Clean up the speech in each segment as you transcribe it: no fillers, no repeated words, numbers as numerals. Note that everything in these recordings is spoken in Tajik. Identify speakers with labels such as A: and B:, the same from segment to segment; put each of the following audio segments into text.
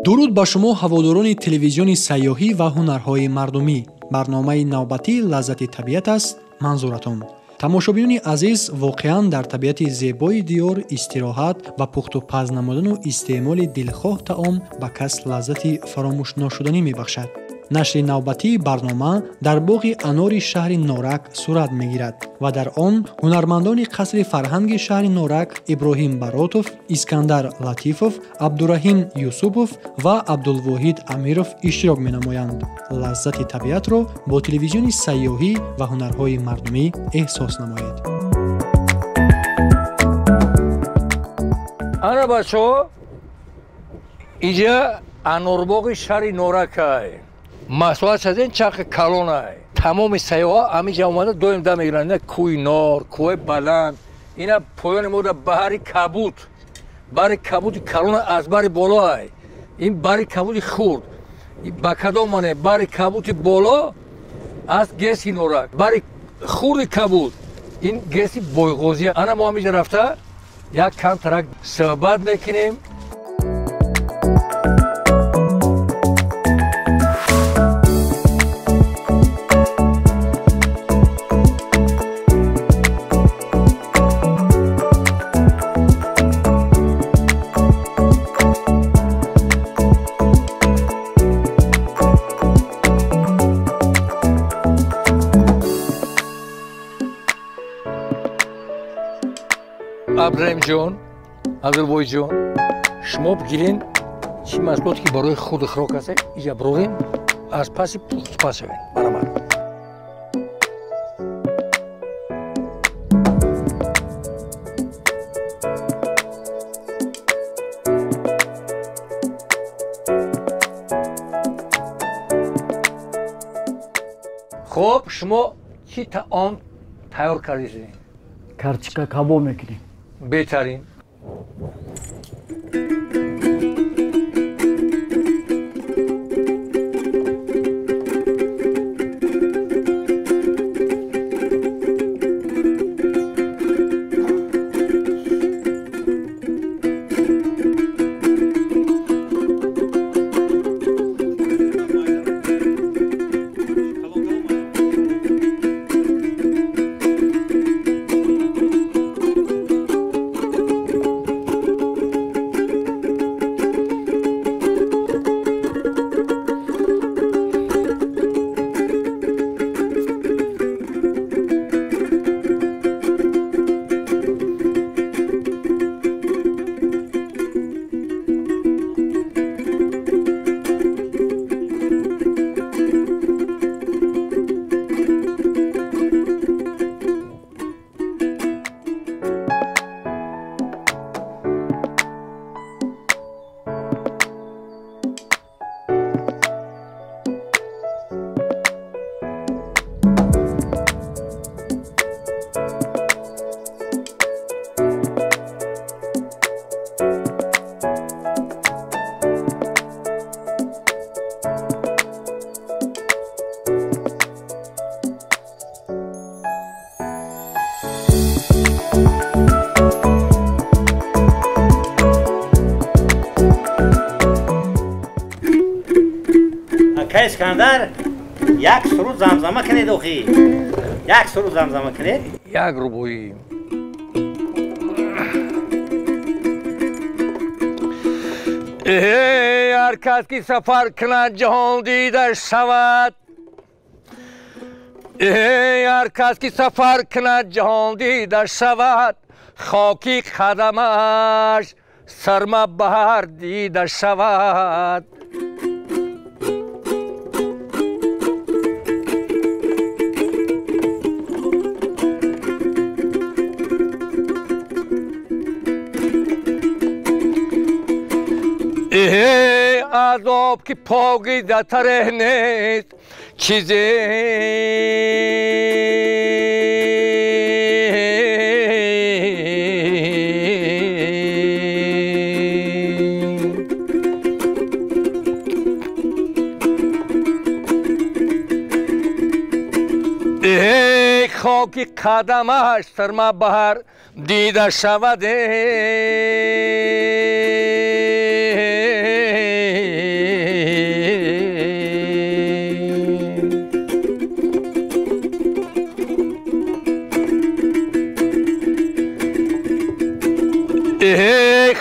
A: Дуруд ба шумо ҳаводорони телевизиони сайёҳӣ ва ҳунарҳои мардумӣ. Барномаи навбатии лаззати табиат аст манзуратон. Тамошобинони азиз, воқеан дар табиати зебои диёр истироҳат ва пухту паз намудану истеъмоли дилхоҳ таом ба кас лаззати фаромӯшношуданӣ мебахшад. Нашри навбатии барнома дар боғи анори шаҳри Норак сурат мегирад ва дар он ҳунармандони қасри фарҳанги шаҳри Норак Иброҳим Баротов, Искандар Латифов, Абдураҳим Юсупов ва Абдулвоҳид Амиров иштирок менамоянд. Лаззати табиатро бо телевизиони сайёҳӣ ва ҳунарҳои мардумӣ эҳсос намоед.
B: Ана бачаҳо, инҷа анорбоғи шаҳри Норакай. Маҳсулот аз ин чархи калонай. Тамоми сайёҳа ҳаминҷа омада доим дам мегиранд. Ина кӯи Нор, кӯҳи баланд, ина поёни мо дар баҳри Кабуд. Баҳри Кабуди калон аз баҳри болоай. Ин баҳри Кабуди хурд. Ба кадом маъне? Баҳри Кабуди боло аз ГЭСи Норак. Баҳри хурди Кабуд ин ГЭСи Бойғозӣ. Ана мо ҳаминҷа рафта як камтарак суҳбат мекунем. Абдураҳимҷон, Абдулвоҳидҷон, шумо бигирен чӣ маҳсулоте ки барои худу хӯрок аст, иҷа бирорем, аз паси пухтупаз шавем. Баромад. Хуб, шумо чӣ таом тайёр кардед?
C: Карчика кабоб мекунем.
B: Беҳтарин.
D: Искандар, як суруд замзама кунед охи. Як суруд замзама кунед.
B: Як рубоӣ. Ҳар кас ки сафар кунад ҷаҳон дидаш шавад. Ҳар кас ки сафар кунад ҷаҳон дидаш шавад. Хоки қадамаш сарма баҳар дида шавад. Азоб ки покизатаре нест чизе хоки қадамаш сарма баҳар дида шавад.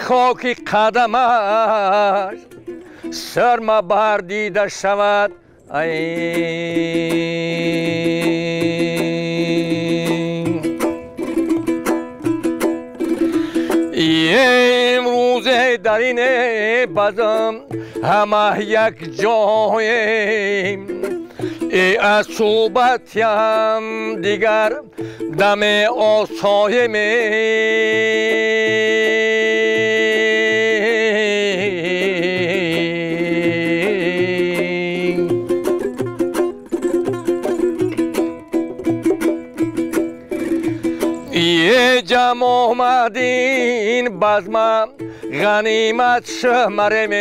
B: Хоки қадамаш сарма бар дида шавад. Имрӯзе дар ин базм ҳама як ҷоем, аз суҳбатям дигар даме осоем. Ҷам омадин базма ғанимат шумарем.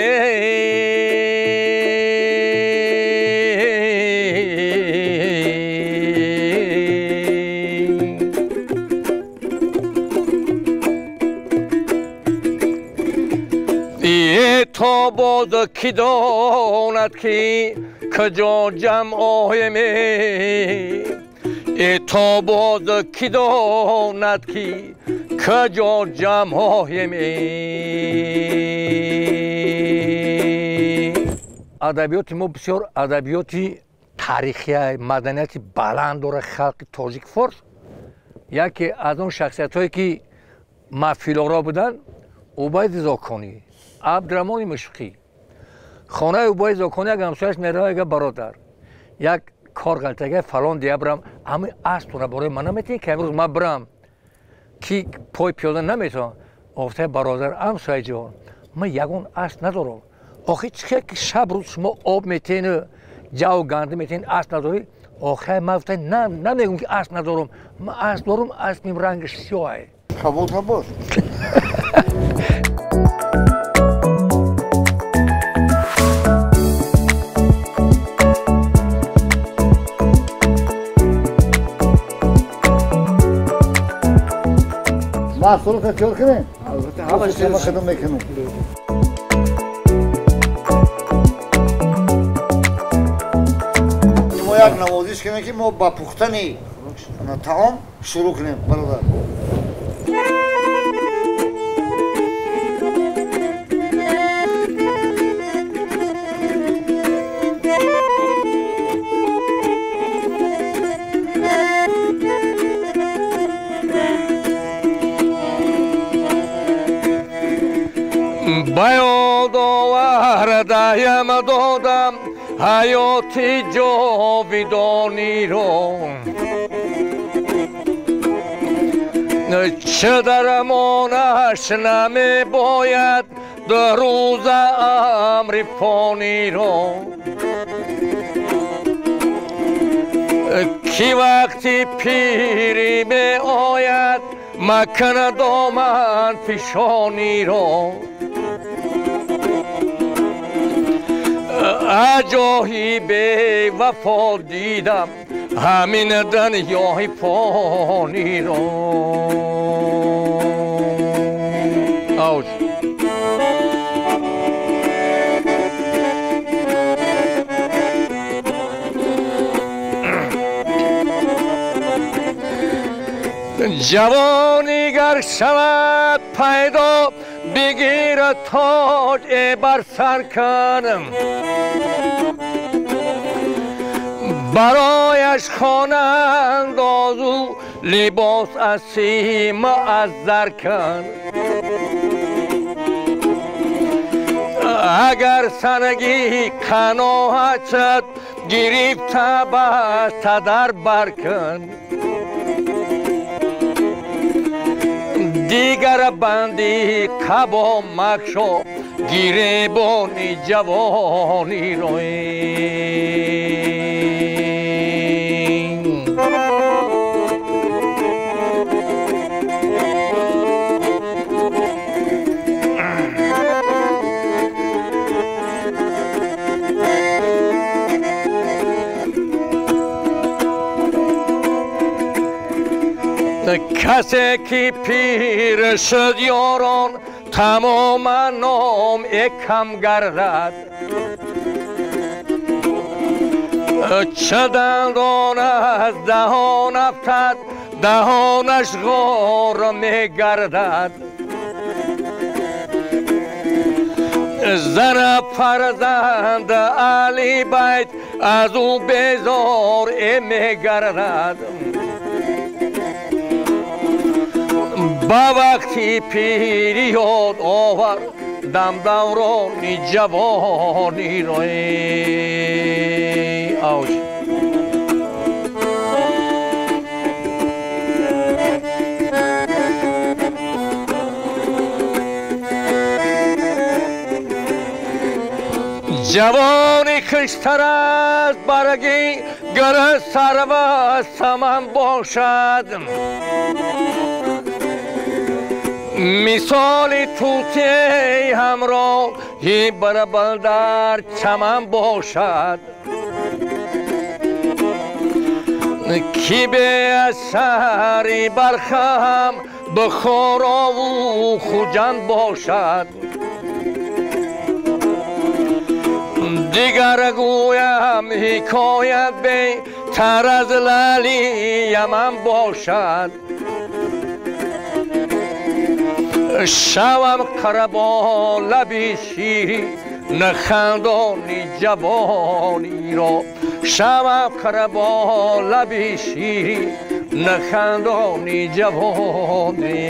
B: То боз кӣ донад, ки куҷо ҷамъ оем, то боз кӣ донад, ки куҷо ҷамъ оем. Адабиёти мо бисёр адабиёти таърихия, маданияти баланд дорад халқи тоҷик форс. Яке аз он шахсиятҳое, ки маҳфилоро буданд, Убайди Зоконӣ, Абдураҳмони Мушфиқӣ. Хонаи Убайди Зоконӣ як ҳамсояш меравад, яга бародар, як кор ғалтага фалон дия бирам, ҳамин аспро барои ман наметиҳӣ, ки имрӯз ман бирам, ки пой пиёда наметавонам. Гуфта бародар, ҳамсояҷон, ман ягон асп надорам. Охи чӣ хел ки шаб рӯз шумо об метиҳену ҷаву гандум метиҳен, асп надорӣ? Охи ман гуфта намегӯм, ки асп надорам, ман асп дорам, аспим рангаш сиёҳ.
E: Қабул набош. Маҳсулотро тайёр кунем?
C: Албатта,
E: ҳама хидмат мекунем. Мо як навозиш кунем, ки мо ба пухтани таом шурӯъ кунем, бародар.
B: Ба ёд овардаям додам ҳаёти ҷовидониро, чӣ дармонаш намебояд ду рӯза амри фониро, ки вақти пирӣ меояд макна доман фишониро. Аҷоҳи бевафо дидам ҳамин дунёи фониро. Авҷ. Ҷавонӣ гар шавад пайдо, бигирад тоҷ бар сар кунам, барояш хонандозу либос аз сима аз зар кун. Агар санги қаноат шуд, гирифта баста дар бар кун, дигар банди қабо макшо гиребони ҷавониро. Касе ки пир шуд ёрон, тамоман ном кам гардад, чӣ дандон аз даҳон афтад, даҳонаш ғор мегардад. Зана фарзанд Али байт аз ӯ безор мегардад. Ба вақти пирӣ ёд овардам даврони ҷавониро. Авҷ. Ҷавони хиштар аз барги гар сарва саман бошад. Мисоли тутии ҳамроҳи барбал дар чаман бошад. Ки беасари бархам Бухорову Хуҷанд бошад. Дигар гӯям ҳикоят беҳтар аз лали Яман бошад. Шавам қарабо лаби шири нахандони ҷавониро. Шавам қарабо лаби шири нахандони ҷавони.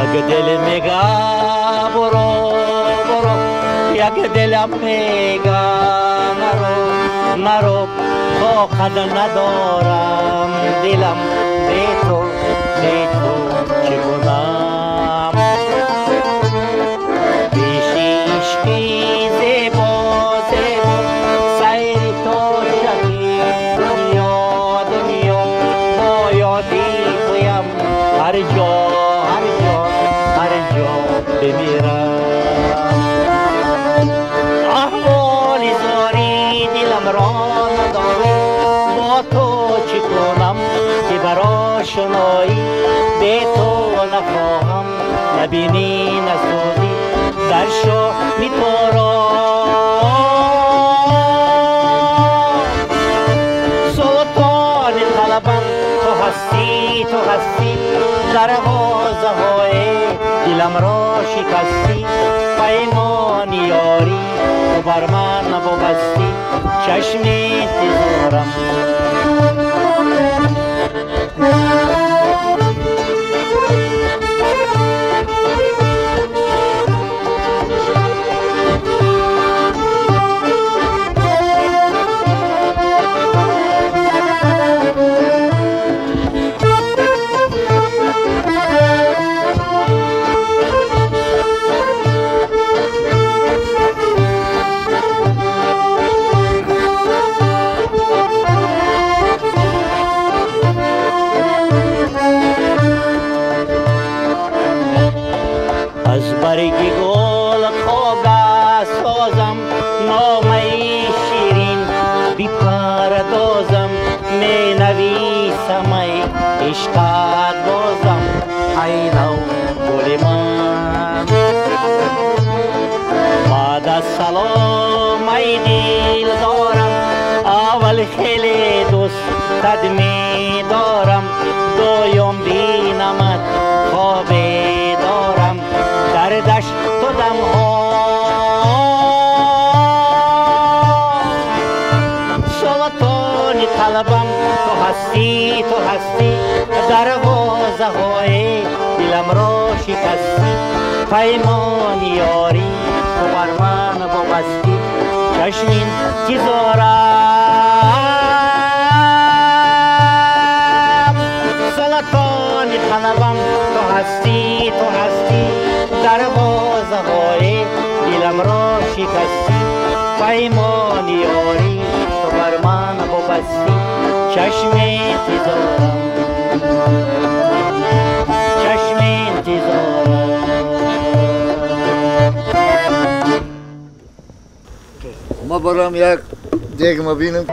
F: Як дил мега буро буро, як дилам мега наро наро, тоқат надорам дилам бе ту, бе ту чӣ кунам? Пеши ишқи зебо зебо сайри то шави дунё дунё, бо ёди туям ҳар ҷо ҳар ҷо ҳар ҷо бимирам. Аҳволи зори дилам ро надорӣ, бо ту чӣ кунам ки барошноӣ? Бе ту нахоҳам набинӣ насӯзӣ дар шоми туро. Султони қалбам ту ҳастӣ, ту ҳастӣ, дарвозаҳои дилам ро шикастӣ, паймони ёрӣ ту бар ман бубастӣ, чашми интизорам. Аз барги гул коғаз созам, номаи ширин бипардозам, менависам ай ишқат бозам, ай нав гули ман. Баъд аз салом ай дилдорам, аввал хеле дӯстат медорам, доим бинамат хобе. دلم را شکستی پیمان یاری تو بر من ببستی چشم انتظارم سلطان قلبم تو هستی تو هستی دروازه های دلم را شکستی پیمان یاری تو بر من ببستی چشم انتظارم چشم انتظارم.
E: ما برام یک دیگ مبینم.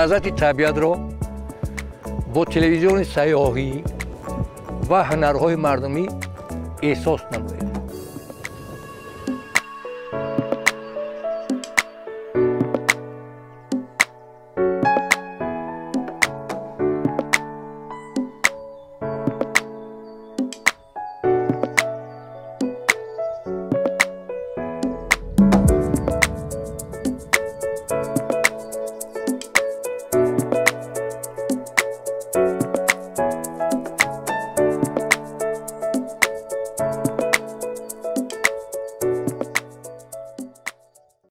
B: لحظات طبیعت رو با تلویزیون سیاهی و هنرهای مردمی احساس